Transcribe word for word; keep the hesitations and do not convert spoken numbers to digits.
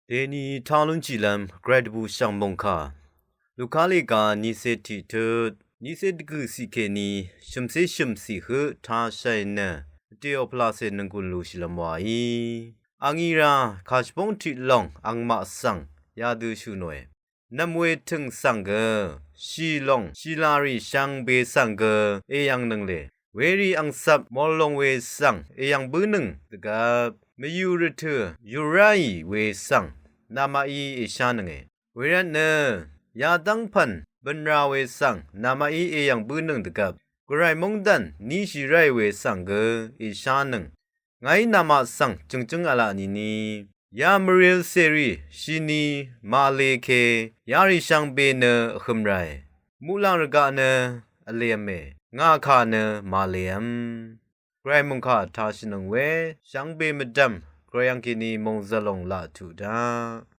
Dèni talún chìlv́m gvray dvbùshv̀ng mòngkà Luka lèga niqcé tiqtut niqcé dvgø̀ cìkèní shø̀mcé shø̀m cìhøq tashàì nø vtèò pvlacè nònggùn lúshìlv́m wàí. Angí rá kàshvbóng tiq lòng angmaq svng yadø shø̀ nòe. Nv̀m we tø̀ng svng gø shì lòng shìlàrì shvngbe svng gø èyv̀ngnøng lè, werì angcvp mòllòng we svng èyv̀ng bǿnøng dvgvp, mvyù rvtø̀ yùráì we svng namaqí èshánønge. Wervtnø yadv́ng pv̀n bø̀nra we svng namaqí èyv̀ng bǿnøng dvgvp, gvray móngdàn níshì ráì we svng gø èshánøng. Ngàí namaq svng jø̀ngjǿng v̄la nìni, ya mvril cèrì shini màle ke yarì shvngbe nø vhø̄m ràe. Muqlàng rvgaq nø vlev̄me, ngà kà nø màlev̄m. Gvray mòngkà tashìnøng we shvngbe mvdv̀m gvray yv̀ngkèní mòngzv̀l lòng laq tuq daq.